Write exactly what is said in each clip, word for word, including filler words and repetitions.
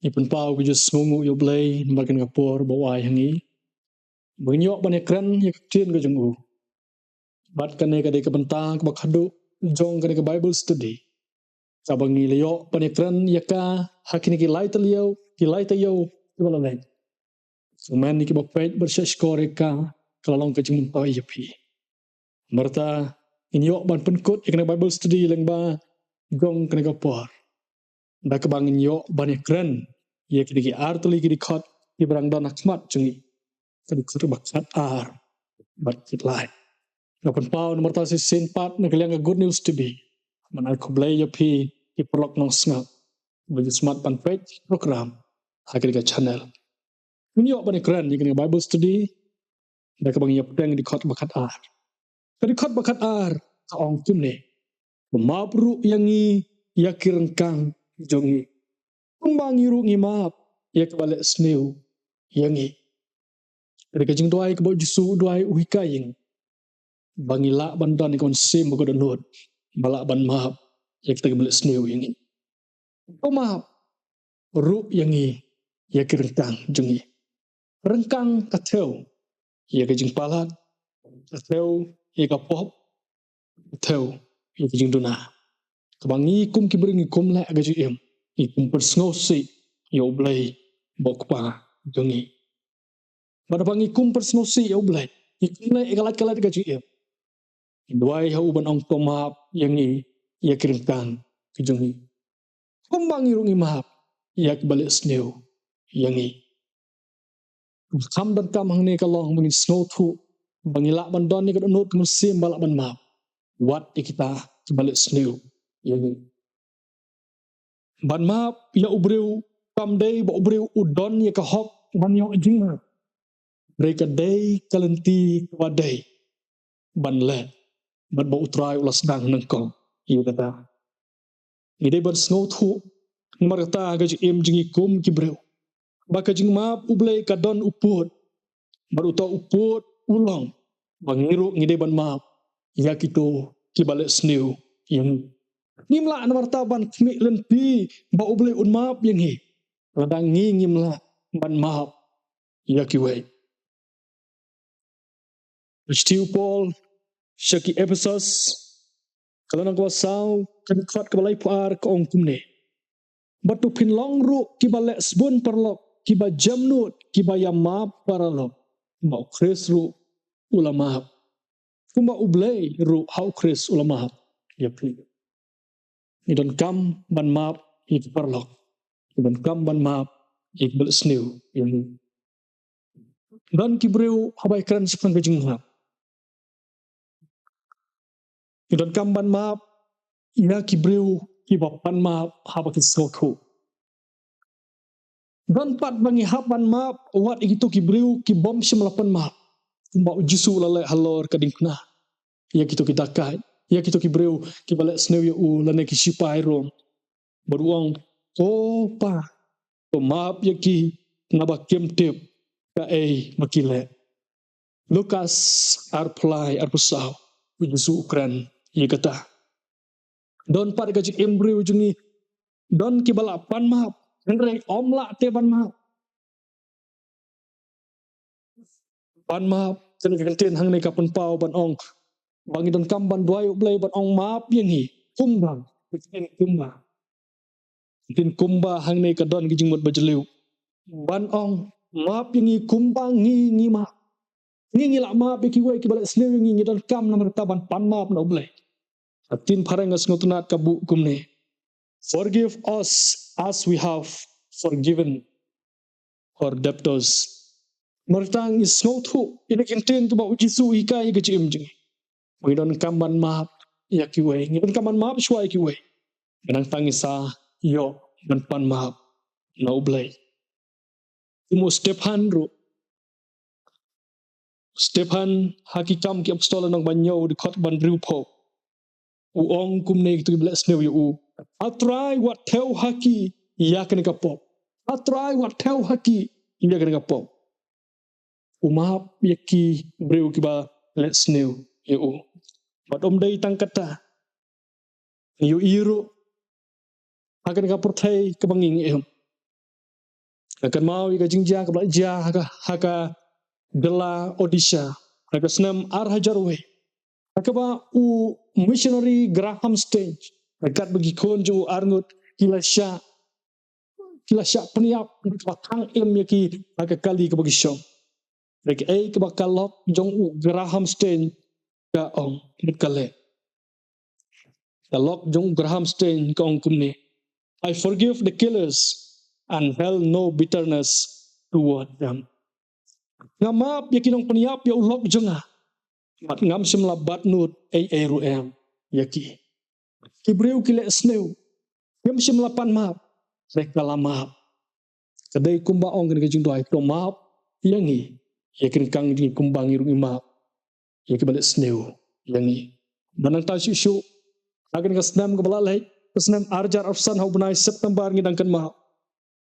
Ngi pynpaw ka jingsngewnguh ïa U Blei namar kane ka por ba u ai ha ngi ba ngin ïoh ban ïakren ïa ka ktien ka jong u. Bad kane ka dei ka bynta kaba khadduh jong kane ka Bible study, kaba ngi la ïoh ban ïakren ïa ka ha kine ki lai taïew, ki lai taïew kiba la leit. Kumne ïa kiba peit bad shahshkor ïa ka, ka la long ka jingmyntoi ïa phi. Mynta ngin ïoh ban pynkut ïa kane ka Bible study lyngba jong kane ka por, da kaba ngin ïoh ban ïakren ïa kine ki ar tylli ki dkhot kiba dang don ha khmat jong ngi, ka dkhot ba khatar bad khatlai. Nga pynpaw na mynta shisien pat na ka liang ka Good News T V. Ngan ai khublei ïa phi ki paralok nongsngap ba ju smat ban peit program ha kane ka channel. Ngin ïoh ban ïakren ïa kane ka Bible study da kaba ngin ïa pdiang dkhot ba khatar. Ka dkhot ba khatar ka ong kumne: Map ruh ïa ngi ïa ki ryngkang jong ngi, kumba ngi ruh ngi map ïa kiba leh sniew ïa ngi. Ka dei ka jingduwai kaba u Jisu u duwai, u hikai ïa ngi ba ngi lah ban don ïa ka mynsiem ba ka dohnud, ba lah ban map ïa kita kiba leh sniew ïa ngi. To map ruh ïa ngi ïa ki ryngkang jong ngi. Ryngkang ka thew ïa ka jingpalat, ka thew ïa ka pop, ka thew ïa ka jingduna. Kaba ngi kum ki briew ngi kum leh ka jingim, ngi kum pynsngewsih ïa U Blei ba u Kpa jong ngi. Bad haba ngi kum pynsngewsih ïa U Blei, ngi kum leh ïa ka lait ka lait ka jingim, ngi duwai ha u ban ong to map ïa ngi ïa ki ryngkang ki jong ngi, kumba ngi ruh ngi map ïa kiba leh sniew ïa ngi. Kham donkam hangne ka long ba ngin sngewthuh ba ngi lah ban don ïa ka dohnud ka mynsiem ba lah ban map wat ïa kita kiba leh sniew ïa ngi. Ban map ïa u briew kam dei ba u briew u don ïa ka hok ban ïoh jingmap. Hynrei ka dei ka lynti kaba dei ban leh, bad ba U Trai u la sdang nyngkong ïa kata. Ngi dei ban sngewthuh namar kata ha ka jingim jong ngi kum ki briew ba ka jingmap U Blei ka don u pud, bad uta u pud u long ba ngi ruh ngi dei ban map ïa kito kiba leh sniew ïa ngi. Ngim lah namar kata ban khmih lynti ba U Blei un map ïa ngi, lada ngi ngim lah ban map ïa kiwei. Ka shithi u Paul sha ki Ephesos, ka lynnong kaba saw, ka dkhot kaba laiphew ar, ka ong kumne: Bad to phin long ruh kiba leh sbun paralok, kiba jemnud, kiba ïa map paralok, kumba U Khrist ruh u la map, kumba U Blei ruh ha U Khrist u la map ïa phi. Ngi donkam ban map ïa ki paralok, ngi donkam ban map ïa kiba leh sniew ïa ngi. Don ki briew haba ïakren shaphang ka jingmap, ngi donkam ban map ïa ki briew kiba pan map haba ki sngewthuh. Don pat ba ngi hap ban map wat ïa kito ki briew ki bym shym la pan map, kumba u Jisu u la leh halor ka diengphna ïa kito ki dakaid, ïa kito ki briew kiba leh sniew ïa u lane ki shipai Rom. Bad u ong, O Pa, to map ïa ki, naba kim tip kaei ba ki leh. Lukas arphew lai arphew saw, u Jisu u kren ïa kata. Don pat ka jingim briew jong ngi, don kiba lah pan map, hynrei ym lah te ban map. Pan map, kane ka kyntien hangne ka pynpaw ban ong ba ngi donkam ban duwai U Blei ban ong map ïa ngi, kumba, kumba. Kin kumba hangne ka don ka jingmut ba jylliew ban ong map ïa ngi kumba ngi ngi map. Ngi ngi lah map ïa kiwei kiba leh sniew ïa ngi, ngi donkam namar kata ban pan map na U Blei. Ha ktien phareng nga sngewtynnat ka buh kumne: Forgive us as we have forgiven our debtors. Namar kata ngi sngewthuh ïa kane ka ktien kaba u Jisu u hikai ïa ka jingim jong ngi. Ngi donkam ban map ïa kiwei, ngi donkam ban map shuwa ïa kiwei, nangta ngi sa ïoh ban pan map na U Blei. Kum u Stephan ruh, Stephan ha Ki Kam ki Apostol lynnong ba hynñiew dkhot ba hynriewphew, u ong kumne ïa kito kiba leh sniew ïa u: Ha Trai, wat thew ha ki ïa kane ka pop. Ha Trai, wat thew ha ki ïa kane ka pop. U map ïa ki briew kiba leh sniew ïa u. Bad ym dei tang kata, ngi ïohi ruh ha kane ka pyrthei kaba ngi ngi im, Nga kynmaw ïa ka jingjia kaba la jia ha ka, ha ka jylla Odisha ha ka snem ar hajar wei, ha kaba u missionary Graham Staines, ha kaba ki khun jong u arngut ki la shah, ki la shah pynïap, kaba thang im ïa ki ha ka kali kaba ki shong. Hynrei kaei kaba ka lok jong u Graham Staines ka ong, ka leh. Ka lok jong u Graham Staines ka ong kumne: "I forgive the killers and held no bitterness toward them." Nga map ïa ki nongpynïap ïa u lok jong nga, bad ngam shym la bat nud ei ei ruh em ïa ki. Ki briew ki leh sniew, ngam shym la pan map, hynrei ka la map. Ka dei kumba ong kane ka jingduwai, to map ïa ngi ïa ki ryngkang jong ngi kumba ngi ruh ngi map ïa kiba leh sniew ïa ngi. Bad nangta shuh shuh, ha kane ka snem kaba la leit, ka snem ar hajar arphew san, ha u bnai September, ngi dang kynmaw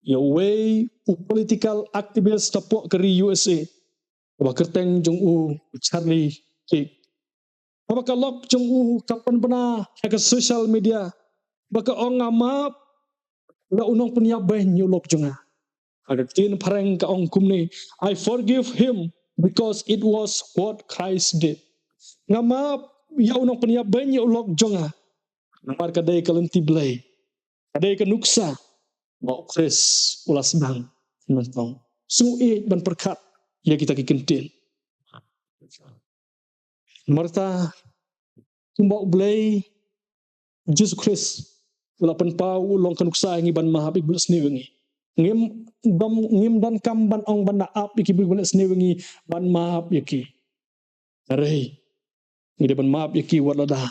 ïa uwei u political activist hapoh ka ri U S A, kaba kyrteng jong u Charlie Kirk. Haba ka lok jong u ka pynbna ha ka social media, ba ka ong, "Nga map ïa u nongpynïap beiñ ïa u lok jong nga." Ha ka ktien phareng ka ong kumne: "I forgive him because it was what Christ did." Nga map ïa u nongpynïap beiñ ïa u lok jong nga, namar ka dei ka lynti Blei, ka dei ka nuksa ba u Khrist u la sdang nyngkong. Sngewbha ban pyrkhat ïa kita ki kyntien. Namar kata, kumba u Blei, Jisu Khrist u la pynpaw, u long ka nuksa ïa ngi ban map ïa kiba leh sniew ïa ngi. Ngim don, ngim donkam ban ong ban da ap ïa ki briew ba leh sniew ïa ngi ban map ïa ki. Hynrei ngi dei ban map ïa ki wat lada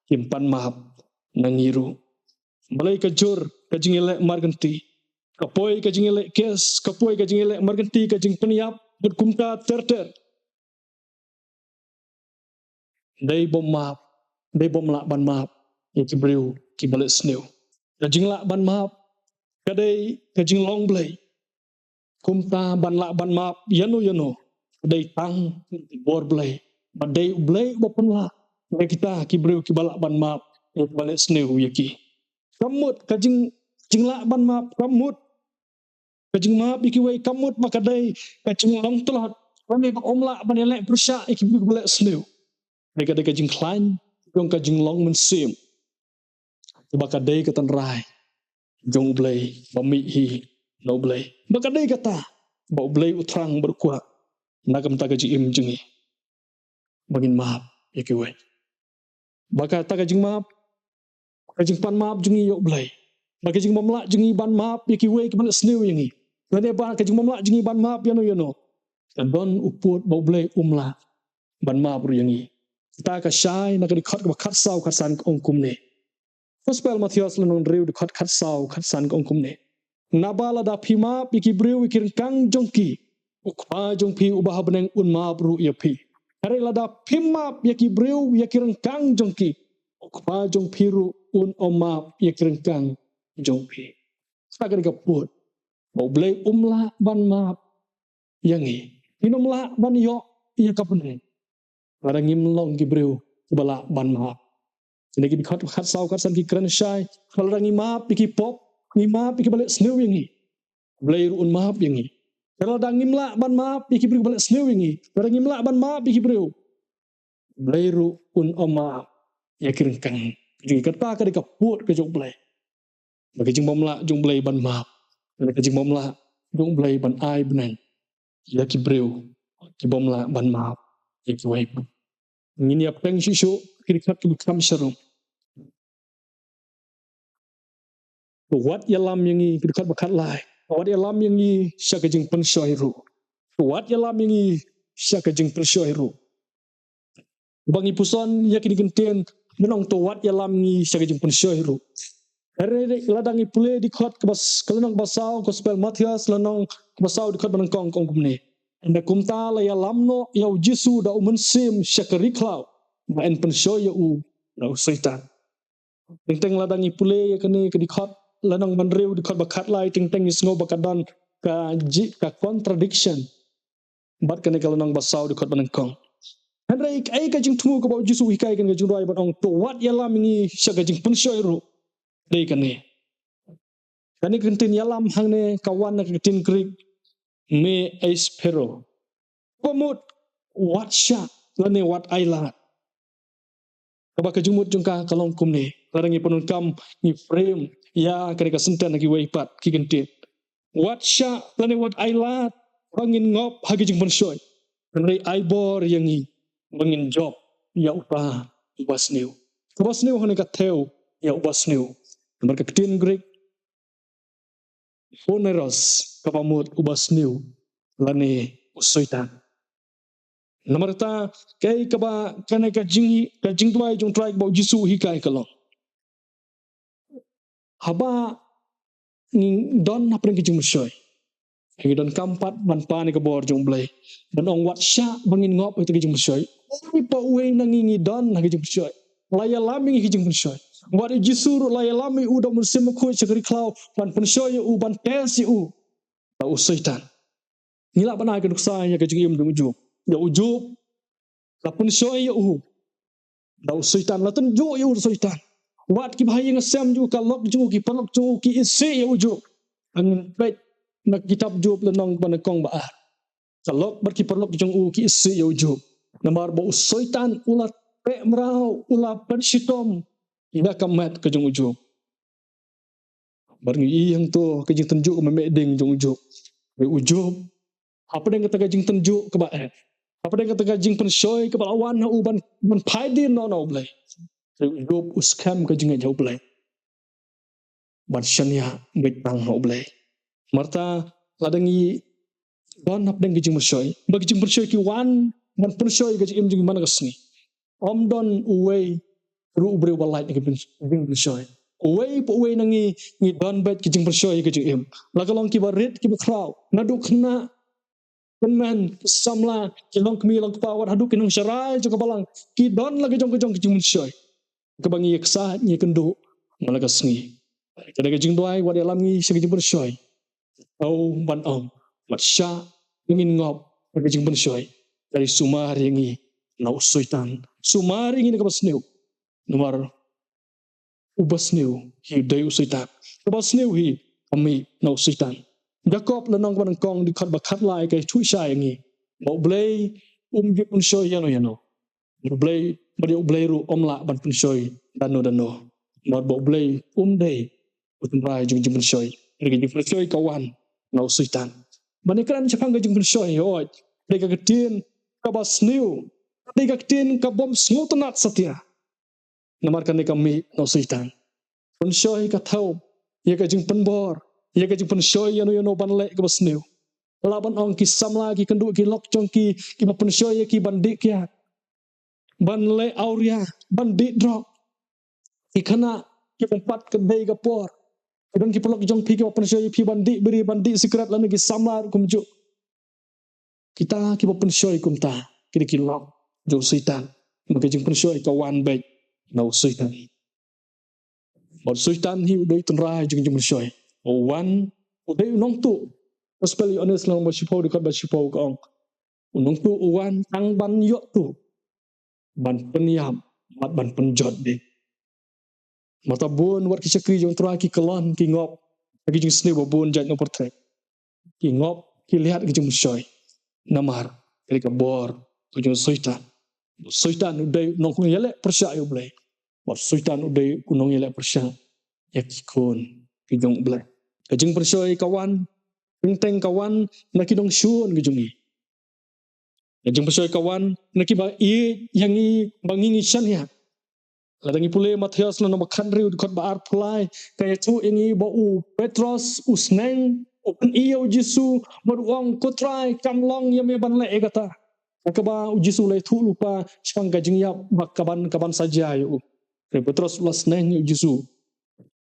kim pan map na ngi ruh. Balei ka jur ka jingïaleh markynti, ka poi ka jingïaleh kes, ka poi ka jingïaleh markynti, ka jingpynïap, bad kumta ter ter? Dei bym map, dei bym lah ban map ïa ki briew kiba leh sniew. Ka jinglah ban map ka dei ka jinglong Blei. Kumta ban lah ban map ïano ïano ka dei tang bor Blei, ba dei u Blei uba pynlah ïa kita ki briew kiba lah ban map ïa kiba leh sniew ïa ki. Ka mut ka jing, jinglah ban map, ka mut ka jingmap ïa kiwei, ka mut ba ka dei ka jinglong tlot, ka mut ba ym lah ban ïaleh pyrshah ïa ki briew kiba leh sniew. Dei ka, dei ka jingkhlaiñ jong ka jinglong mynsiem, ba ka dei ka tynrai jong u Blei, ba mih hi na u Blei. Ba ka dei kata ba u Blei u thrang bad u kwah na ka bynta ka jingim jong ngi, ba ngin map ïa kiwei. Ba kata ka jingmap, ka jingpan map jong ngi ïa u Blei, ba ka jingbymlah jong ngi ban map ïa kiwei kiba leh sniew ïa ngi, lane ba ka jingbymlah jong ngi ban map ïano ïano, ka don u pud ba u Blei um lah ban map ruh ïa ngi. Kata ka shai na ka dkhot kaba khatsaw khatsan, ka ong kumne. Gospel Mathaios lynnong hynriew, dkhot khatsaw khatsan, ka ong kumne: "Naba lada phi map ïa ki briew ïa ki ryngkang jong ki, u Kpa jong phi uba ha bneng un map ruh ïa phi. Hynrei lada phim map ïa ki briew ïa ki ryngkang jong ki, u Kpa jong phi ruh un ym map ïa ki ryngkang jong phi." Kata ka dei ka pud ba u Blei um lah ban map ïa ngi. Ngin ym lah ban ïoh ïa ka bneng lada ngim long ki briew kiba lah ban map. Kine ki dkhot khatsaw khatsan ki kren shai ba lada ngi map ïa ki pop, ngi map ïa kiba leh sniew ïa ngi, u Blei ruh un map ïa ngi. Lada ngim lah ban map ïa ki briew kiba leh sniew ïa ngi, lada ngim lah ban map ïa ki briew, u Blei ruh un ym map ïa ki ryngkang jong ngi. Kata ka dei ka pud ka jong u Blei. Ba ka jingbymlah jong u Blei ban map, ka jingbymlah jong u Blei ban ai bneng ïa ki briew kibym lah ban map ïa kiwei. Ngin ïa peit shuh shuh ki dkhot kiba kham sharum. To wat ïalam ïa ngi, ki dkhot ba khatlai, to wat ïalam ïa ngi sha ka jingpynshoi ruh. To wat ïalam ïa ngi sha ka jingpynshoi ruh. Ba ngi puson ïa kine ki kyntien, ngi ong to wat ïalam ïa ngi sha ka jingpynshoi ruh. Hynrei lada ngi pule dkhot kaba s-, ka lynnong ba saw, Gospel Mathaios lynnong ba saw, dkhot ba nyngkong, ka ong kumne: "Ynda kumta la ïalam noh ïa u Jisu da u Mynsiem sha ka ri khlaw, ba yn pynshoi ïa u na u Soitan." Teng teng lada ngi pule ïa kane ka dkhot lynnong ba hynriew, dkhot ba khatlai, teng teng ngi sngew ba ka don ka ji-, ka contradiction bad kane ka lynnong ba saw, dkhot ba nyngkong. Hynrei kaei ka jingthmu kaba u Jisu u hikai kane ka jingduwai ban ong to wat ïalam ïa ngi sha ka jingpynshoi ruh? Dei kane. Kane ka ktien ïalam hangne ka wan na ka ktien Greek me eispero. Kaba mut wat shah lane wat ailad. Kaba ka jingmut jong ka ka long kumne. Lada ngi pyndonkam ngi frame ïa kane ka sentence ha kiwei pat ki kyntien. Wat shah lane wat ailad ba ngin ngop ha ki jingpynshoi. Hynrei ai bor ïa ngi ba ngin jop ïa uta uba sniew. Kaba sniew hangne ka thew ïa uba sniew. Namar ka ktien Greek phoneros kaba mut uba sniew lane u soitan. Namar kata kaei kaba kane ka jing ka jingduwai jong u Trai kaba u Jisu u hikai ka long, haba ngi don hapdeng ka jingpynshoi, ngi donkam pat ban pan ïa ka bor jong u Blei. Ban ong wat shah ba ngin ngop ïa ka jingpynshoi. Uwei pa uwei na ngi ngi don ha ka jingpynshoi. La ïalam ïa ngi ka jingpynshoi. Wat u Jisu ruh la ïalam ïa u da u Mynsiem Bakhuid sha ka ri khlaw ban pynshoi ïa u, ban test ïa u da u soitan. Ngi lah ban ai ka nuksa ïa ka jingim jong u Job. Ïa u Job la pynshoi ïa u da u soitan, la tynjuh ïa u da u soitan. Wat kiba ha ïing ha sem jong u, ka lok jong u, ki paralok jong u ki isih ïa u Job. Ngan peit na kitab Job lynnong ba nyngkong ba ar. Ka lok bad ki paralok jong u ki isih ïa u Job. Namar ba u soitan u la teh mraw, u la pynshitom ïa ka met ka jong u Job. Bad ngi i hangto ka jingtynjuh kaba meh ding jong u Job. Hynrei u Job, hapdeng kata ka jingtynjuh kaba eh, hapdeng kata ka jingpynshoi kaba la wan ha u ban, ban phai dien noh na u Blei, hynrei u Job u skhem ka jingngeit ha u Blei ban shaniah beit tang ha u Blei. Namar kata lada ngi don hapdeng ka jingpynshoi, ba ka jingpynshoi ki wan ban pynshoi ka jingim jong ngi man la ka sngi, ym don uwei ruh u briew ba lait na ka jingpynshoi. Uwei pa uwei na ngi ngi don beit ka jingpynshoi ka jingim. La ka long kiba rit kiba khraw, naduh khynnah, kynmen, ki samla, ki longkmie longkpa, wat haduh ki nongsharai jong ka balang, ki don la ka jong ka jong ka jingpynshoi kaba ngi ïaksaid ngi ïakynduh man la ka sngi. Kane ka jingduwai wat ïalam ngi sha ka jingpynshoi. Tau ban ong, wat shah ba ngin ngop ïa ka jingpynshoi. Ka dei sumar ïa ngi na u soitan, sumar ïa ngi na kaba sniew. Namar uba sniew hi u dei u soitan. Kaba sniew hi ka mih na u soitan. Jakob lynnong kaba nyngkong dkhot ba khatlai ka ïathuh shai ïa ngi ba u Blei um ju pynshoi ïano ïano. Bad u Blei, bad ïa u Blei ruh um lah ban pynshoi dano dano. Namar ba u Blei um dei u tynrai jong ka jingpynshoi. Hynrei ka jingpynshoi ka wan na u soitan. Ban ïakren shaphang ka jingpynshoi, hooid, ka dei ka ktien kaba sniew, ka dei ka ktien ka bym sngewtynnad satia. Namar kane ka mih na u soitan. Pynshoi ka thew ïa ka jingpynbor, ïa ka jingpynshoi ïano ïano ban leh kaba sniew. Lah ban ong ki samla, ki kynduh, ki lok jong ki, kiba pynshoi ïa ki ban dih kiad, ban leh awria, ban dih drok. Ki khynnah, ki bym pat ka dei ka por, ki don ki paralok jong phi kiba pynshoi ïa phi ban dih biri, ban dih sikret, lane ki samla ruh kumjuh. Kita kiba pynshoi kumta ki dei ki lok jong u soitan. Namar ka jingpynshoi ka wan beit na u soitan. Bad u soitan hi u dei u tynrai jong ka jingpynshoi. U wan, u dei u nongtuh. Gospel Ïoannis lynnong ba shiphew dkhot ba shiphew ka ong, u nongtuh u wan tang ban ïoh tuh, ban pynïap bad ban pynjot beit. Namar kata bun wat ki shakri jong u Trai ki kyllon, ki ngop ha ki jingsniew ba bun jait na pyrthei. Ki ngop, ki liat ki jingpynshoi. Namar ka dei ka bor ka jong u soitan. U soitan u dei u nongïaleh pyrshah ïa u Blei. Bad u soitan u dei u nongïaleh pyrshah ïa ki khun ki jong u Blei. Ka jingpynshoi ka wan, teng teng ka wan na ki nongshun ki jong ngi. Ka jingpynshoi ka wan na kiba ïeit ïa ngi ba ngi ngi shaniah. Lada ngi pule Mathaios lynnong ba khathynriew dkhot ba arphew lai, ka ïathuh ïa ngi ba u Petros u sneng, u pyni ïa u Jisu, bad u ong, Ko Trai, kam long ïa me ban leh ïa kata. Kaba u Jisu u la ïathuh lypa shaphang ka jingïap ba ka ban, ka ban sa jia ïa u. Hynrei u Petros u la sneng ïa u Jisu.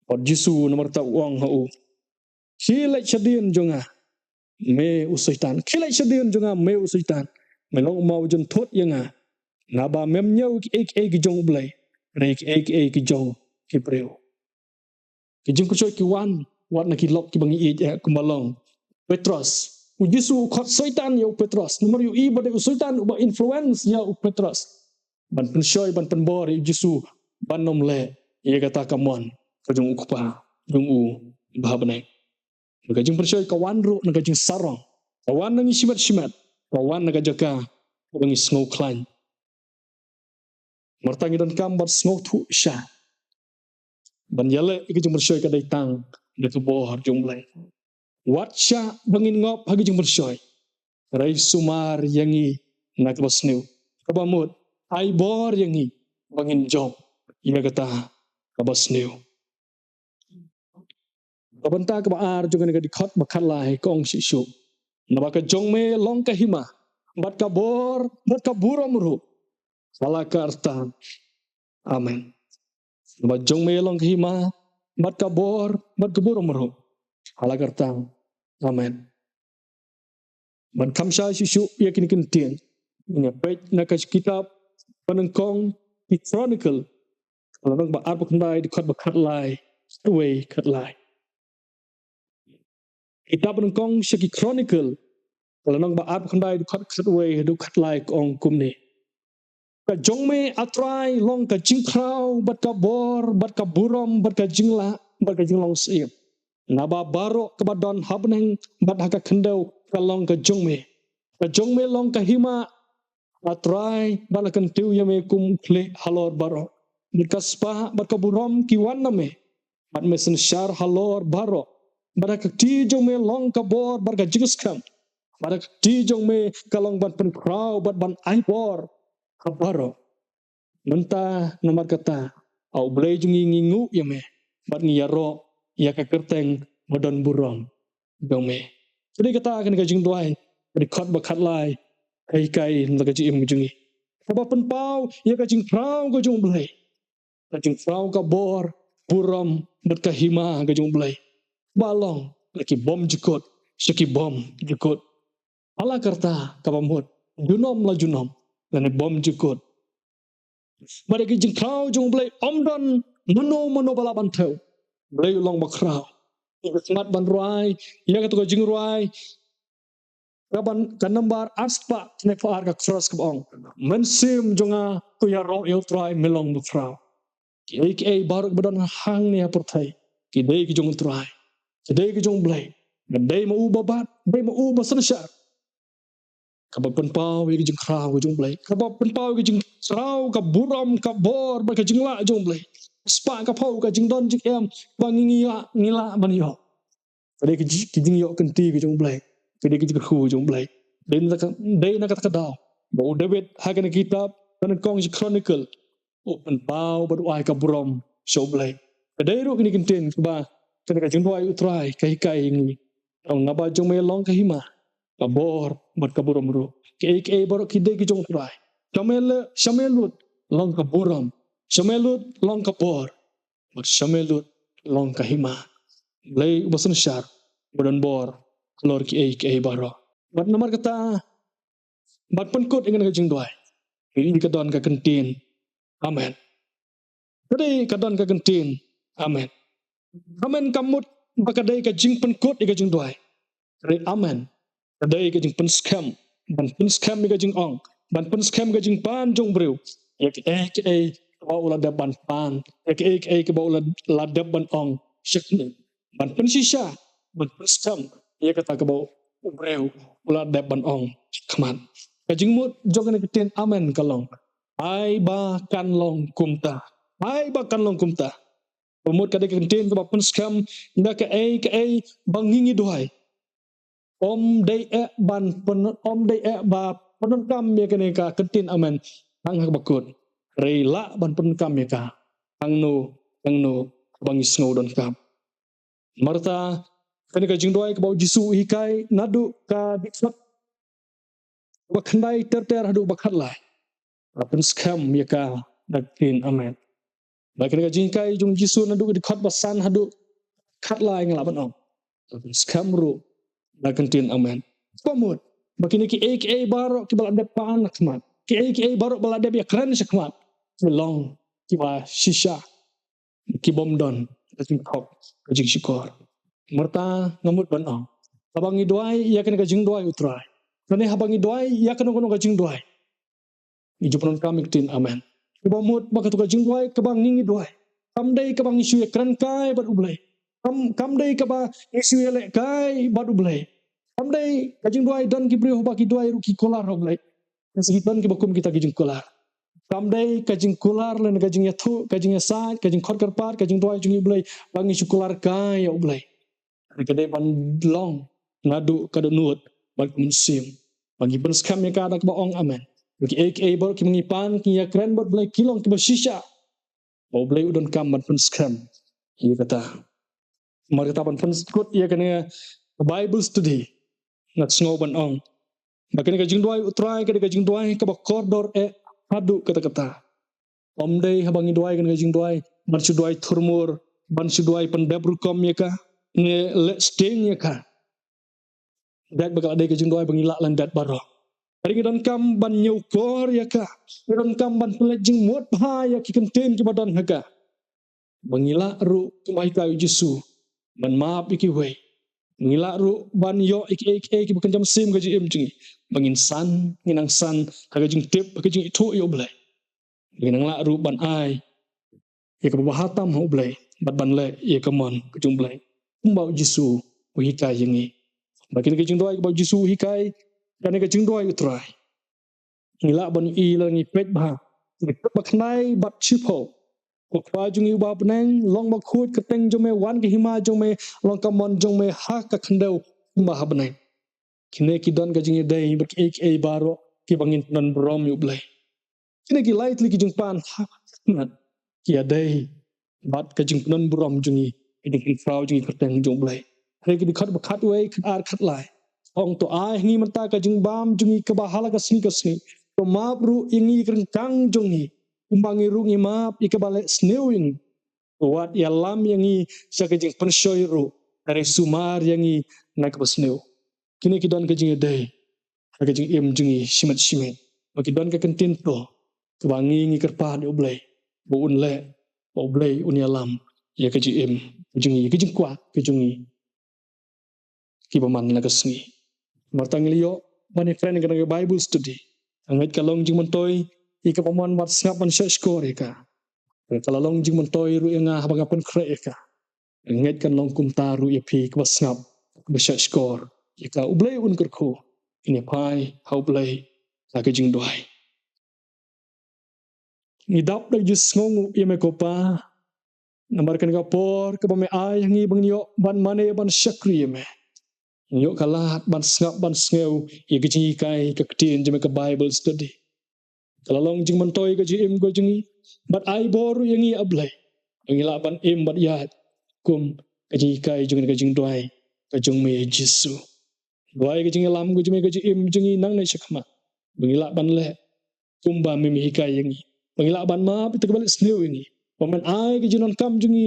Bad u Jisu namar kata u ong ha u, Khie leit shadien jong nga, me u soitan. Khie leit shadien jong nga, me u soitan. Me long u maw jynthut ïa nga, naba mem ñiew kiei kiei ki jong u Blei, hynrei kiei kiei ki jong ki briew. Ki jingpynshoi ki wan wat na ki lok kiba ngi ïeit eh, kumba long Petros. U Jisu u khot soitan ïa u Petros namar u ïohi ba dei u soitan uba influence ïa u Petros ban pynshoi, ban pynbor ïa u Jisu ban ym leh ïa kata ka mon ka jong u Kpa jong u ba ha bneng. Ka jingpynshoi ka wan ruh na ka jingsarong, ka wan na ngi shimet shimet, ka wan na ka jaka kaba ngi sngewkhlaiñ. Marta ngi donkam ban sngewthuh sha ban ïaleh ïa ka jingpynshoi ka dei tang da ka bor jong U Blei. Wat shah ba ngin ngop ha ka jingpynshoi, hynrei sumar ïa ngi na kaba sniew, kaba mut ai bor ïa ngi ba ngin jop ïa kata kaba sniew. Ka bynta kaba ar jong kane ka dkhot ba khatlai ka ong shisha: Naba ka jong me long ka hima, bad ka bor, bad ka burom ruh, ha la karta. Amen. Naba jong me long ka hima, bad ka bor, bad ka burom ruh, ha la karta. Amen. Ban kham shai shisha ïa kine ki ktien, ngin ïa peit na ka kitab ba nyngkong ki Chronicle, ka lynnong ba arphew khyndai, dkhot ba khatlai, khatwei, khatlai. Kitab ba nyngkong sha ki Chronicle, ka lynnong ba arphew khyndai, dkhot khatwei haduh khatlai, ka ong kumne: Ka jong me, A Trai, long ka jingkhraw, bad ka bor, bad ka burom, bad ka jinglah, bad ka jinglong syiem. Naba baroh kaba don ha bneng bad ha ka khyndew ka long ka jong me. Ka jong me long ka hima, A Trai, bad la kyntiew ïa me kum u khlieh halor baroh. Bad ka spah bad ka burom ki wan na me, bad me synshar halor baroh. Bad ha ka kti jong me long ka bor bad ka jingskhem. Bad ha ka kti jong me ka long ban pynkhraw bad ban ai bor ha baroh. Mynta namar kata, A U Blei jong ngi, ngi nguh ïa me, bad ngi ïaroh ïa ka kyrteng ba don burom jong me. Te dei kata kane ka jingduwai, ka dkhot ba khatlai, ka hikai na ka jingim jong ngi, kaba pynpaw ïa ka jingkhraw ka jong U Blei, ka jingkhraw ka bor, burom, bad ka hima ka jong U Blei, ba long na ki bymjukut sha ki bymjukut, ha la karta, kaba mut junom la junom, lane bymjukut. Bad ïa ka jingkhraw jong U Blei ym don mano mano ba lah ban thew. U Blei u long ba khraw. Ïa ka khmat ban rwai ïa kata ka jingrwai, ka ban, ka nambar arspah khyndai phew ar, ka chorus kaba ong: Mynsiem jong nga, to ïaroh ïa U Trai, me long ba khraw. Kiei kiei baroh kiba don hangne ha pyrthei ki dei ki jong U Trai, ki dei ki jong U Blei. Dei ma u ba bat, dei ma u ba synshar. Kaba pynpaw ïa ka jingkhraw ka jong U Blei, kaba pynpaw ïa ka jingkhraw, ka burom, ka bor, bad ka jinglah jong U Blei. Spah ka phew, ka jingdon jingem ba ngi, ngi lah, ngi lah ban ïoh. Ka dei ka ji-, ka jingïoh kynti ka jong U Blei, ka dei ka jingkyrkhu ka jong U Blei. Dei na ka, dei na kata ka daw ba u David ha kane ka kitab ba nyngkong sha ki Chronicle, u pynpaw bad u ai ka burom sha U Blei. Ka dei ruh kine ki ktien kiba kane ka jingduwai U Trai ka hikai ïa ngi. Ong: Naba jong me long ka hima, ka bor, bad ka burom ruh. Kiei kiei baroh ki dei ki jong U Trai. Sha me leh, sha me lut long ka burom, sha me lut long ka bor, bad sha me lut long ka hima. Blei uba synshar, uba don bor halor kiei kiei baroh. Bad namar kata, ban pynkut ïa kane ka jingduwai, ka don ka kyntien amen. Ka dei ka don ka kyntien amen. Amen kam mut ba ka dei ka jingpynkut ïa ka jingduwai. Ka dei amen, ka dei ka jingpynskhem, ban pynskhem ïa ka jingong, ban pynskhem ka jingpan jong u briew ïa kiei kiei kaba u la dep ban pan, ïa kiei kiei kaba u la, la dep ban ong sha khmih. Ban pynshisha, ban pynskhem ïa kata kaba u briew u la dep ban ong sha khmat. Ka jingmut jong kane ka ktien amen ka long: Ai ba kan long kumta. Ai ba kan long kumta. Ka mut ka dei ka kyntien kaba pynskhem ïa kaei kaei ba ngi ngi duwai. Ym dei eh ban pyn-, ym dei eh ba pyndonkam ïa kane ka kyntien amen tang ha kaba kut, hynrei lah ban pyndonkam ïa ka hangno hangno ba ngi sngew donkam. Marta, kane ka jingduwai kaba u Jisu u hikai naduh ka dkhot ba khyndai ter ter haduh ba khatlai, la pynskhem ïa ka da ka ktien amen. Ba kane ka jinghikai jong u Jisu naduh ka dkhot ba san haduh khatlai, nga lah ban ong, la pynskhem ruh da ka ktien amen. Kaba mut ba kine kiei kiei baroh kiba la dep pan ha khmat, kiei kiei baroh ba la dep ïakren sha khmat, ki long kiba shisha, ki bym don ka jingkhok, ka jingshukor. Marta, nga mut ban ong, haba ngi duwai ïa kane ka jingduwai U Trai, lane haba ngi duwai ïa kano kano ka jingduwai, ngi ju pyndonkam ïa ka ktien amen. Kaba mut ba kato ka jingduwai kaba ngi ngi duwai kam dei kaba ngi shu ïakren kai bad U Blei, Kam, kam dei kaba ngi shu ïalehkai bad U Blei. Kam dei ka jingduwai don ki briew ba ki duwai ruh ki kular ha U Blei. Ngi shu don kiba kum kita ki jingkular. Kam dei ka jingkular lane ka jingïathuh, ka jingïasaid, ka jingkhot kyrpad, ka jingduwai jong ngi U Blei, ba ngi shu kular kai ïa U Blei. Ka dei ban long naduh ka dohnud bad ka mynsiem. Ba ngi pynskhem ïa ka da kaba ong amen. Ba kiei kiei baroh kiba ngi pan, ki ïakren bad U Blei ki long kiba shisha. Ba U Blei u donkam ban pynskhem ïa kata. Namar kata ban pynkut ïa kane ka Bible study, nga sngew ban ong ba kane ka jingduwai U Trai ka dei ka jingduwai kaba kordor eh haduh katta katta. Ym dei haba ngi duwai kane ka jingduwai ban shu duwai thurmur, ban shu duwai pyndep rukom ïa ka, ne leh sting ïa ka. Bad ba ka la dei ka jingduwai ba ngi lah lyndet baroh. Hynrei ngi donkam ban ñiewkor ïa ka. Ngi donkam ban pynleit jingmut bha ïa ki kyntien kiba don ha ka. Ba ngi lah ruh kumba hikai U Jisu ban map ïa kiwei. Ba ngi lah ruh ban ïoh ïa kiei kiei kiba kynja mynsiem ka jingim jong ngi. Ba ngin san, ngin nang san ha ka jingtip, ha ka jingithuh ïa U Blei. Ba ngin nang lah ruh ban ai ïa kaba bha tam ha U Blei bad ban leh ïa ka mon ka jong U Blei, kumba U Jisu u hikai ïa ngi. Ba kane ka jingduwai kaba U Jisu u hikai, kane ka jingduwai U Trai. Ngi lah ban ïohi lada ngi peit bha, ngi peit ba khyndai bad shiphew. Ko Kpa jong ngi uba ha bneng, long bakhuid kyrteng jong me, wan ka hima jong me, long ka mon jong me ha ka khyndew kumba ha bneng. Kine ki don ka jingïadei bad kiei kiei baroh kiba ngin pyndon burom ïa U Blei. Kine ki lai tylli ki jingpan ha khmat ki ïadei bad ka jingpynbun burom jong ngi, ka jingpynkhraw jong ngi kyrteng jong U Blei. Hynrei ki dkhot ba khatwei, khatar, khatlai. Ong to ai ha ngi mynta ka jingbam jong ngi kaba ha la ka sngi ka sngi. To map ruh ïa ngi ki ryngkang jong ngi, kumba ngi ruh ngi map ïa kiba leh sniew ïa ngi. To wat ïalam ïa ngi sha ka jingpynshoi ruh, hynrei sumar ïa ngi na kaba sniew. Kine ki don ka jingïadei ha ka jingim jong ngi shimet shimet. Ba ki don ka kyntien to kaba ngi ngi kyrpad ïa U Blei ba un leh, ba U Blei un ïalam ïa ka jingim jong ngi, ïa ka jingkwah ka jong ngi kiba man la ka sngi. Namar ta ngi la ïoh ban ïakren ïa kane ka Bible study. Nga ngeit ka long jingmyntoi ïa kiba mon ban sngap ban shahshkor ïa ka. Ka la long jingmyntoi ruh ïa nga haba nga pynkhreh ïa ka. Nga ngeit kan long kumta ruh ïa phi kiba sngap, kiba shahshkor ïa ka. U Blei un kyrkhu. Ngin ïa phai ha U Blei ha ka jingduwai. Ngi dap da ka jingsngewnguh ïa me ko Pa, namar kane ka por kaba me ai ha ngi ba ngin ïoh ban mane ban shakri ïa me. Ngi ïoh ka lad ban sngap ban sngew ïa ka jinghikai ka ktien jong me, ka Bible study. Ka la long jingmyntoi ka jingim ka jong ngi, bad ai bor ruh ïa ngi, A Blei, ba ngi lah ban im bad ïaid kum ka jinghikai jong ka jingduwai ka jong me, Jisu. Duwai ka jingïalam ka jong me ha ka jingim jong ngi nangne shakhmat, ba ngi lah ban leh kumba me, me hikai ïa ngi, ba ngi lah ban map ïa kito kiba leh sniew ïa ngi, ba men ai ka jingdonkam jong ngi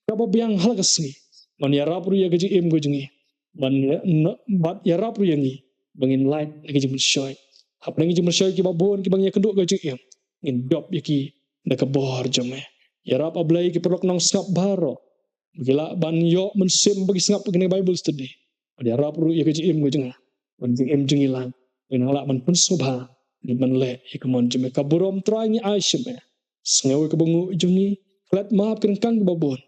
kaba biang ha la ka sngi, ban ïarap ruh ïa ka jingim ka jong ngi, ban ïa-, na-, bad ïarap ruh ïa ngi ba ngin lait na ka jingpynshoi. Hapdeng ka jingpynshoi kiba bun kiba ngi ïakynduh ha ka jingim, ngin jop ïa ki da ka bor jong me. Ïarap, A Blei, ki paralok nongsngap baroh, ba ki lah ban ïoh mynsiem ba ki sngap ïa kane ka Bible study. Bad ïarap ruh ïa ka jingim ka jong nga, ban jingim jong ngi lang, ba ngin lah ban pynsngewbha, ban leh ïa ka mon jong me. Ka burom, Trai, ngi ai sha me. Sngew ïa ka buhnguh jong ngi, klet map ki ryngkang kiba bun.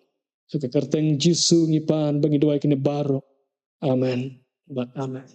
Ha ka kyrteng Jisu ngi pan bad ngi duwai kine baroh. Amen bad amen.